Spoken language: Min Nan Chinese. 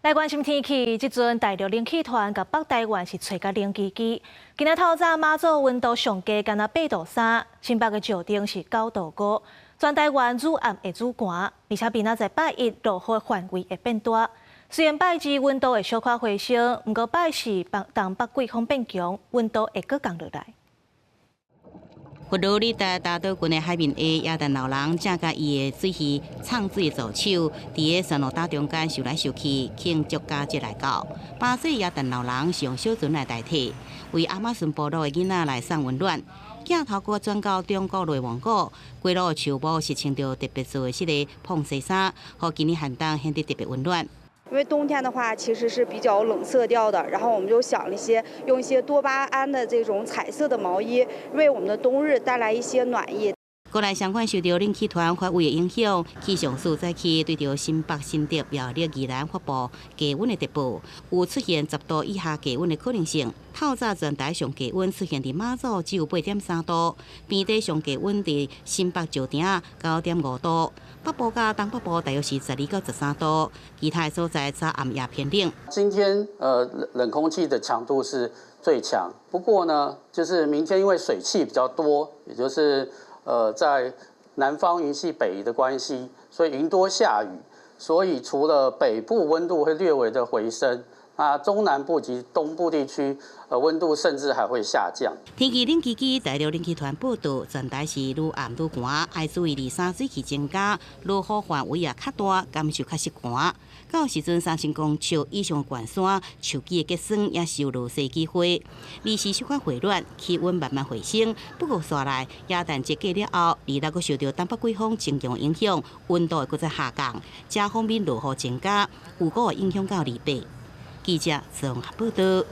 來關心天氣，這陣大陸冷氣團佮北台灣是吹甲冷吱吱。今仔透早馬祖溫度上低干焦8度3，新北的石碇是9度5。全台灣愈暗會愈寒，而且明仔載拜一落雨範圍會變大。雖然拜二溫度會小可回升，毋過拜四北東北季風變強，溫度會閣降落來。佛羅里達大島群的海面下，耶誕老人正佮伊的水魚藏水的助手，佇个旋風島中間游來游去，慶祝佳節來到。巴西耶誕老人是用小船來代替，為亞馬遜部落的囡仔來送溫暖。鏡頭閣轉到中國內蒙古，規路樹木是穿著特別做的這个膨西衫，予今年寒冬顯得特別溫暖。因為冬天的話，其實是比較冷色調的，然後我們就想了一些用一些多巴胺的這種彩色的毛衣，為我們的冬日帶來一些暖意。國內相款受著冷氣團發威的影響，氣象署早起對著新北、新竹、苗栗、宜蘭發布低溫的特報，有出現10度以下低溫的可能性。透早全台上低溫出現佇馬祖只有8.3度，平地上低溫佇新北石碇9.5度，北部佮東北部大約是12到13度，其他的所在早暗也偏冷。今天冷空氣的強度是最強，不過呢，就是明天因為水汽比較多，也就是在南方雲系北移的關係，所以雲多下雨，所以除了北部溫度會略微的回升，啊，中南部及東部地區，溫度甚至還會下降。天氣冷吱吱，大陸冷氣團報道，全台是愈暗愈寒，愛注意二三水汽增加，落雨範圍也較大，感受較實寒。到時陣3000公尺以上懸山，樹枝的結霜也是有落雪機會。二是小可回暖，氣溫慢慢回升。不過紲來耶誕節過了後，二六閣受著東北季風增強影響，溫度會閣再下降，遮方面落雨增加，有可能影響到二八。記者綜合報道。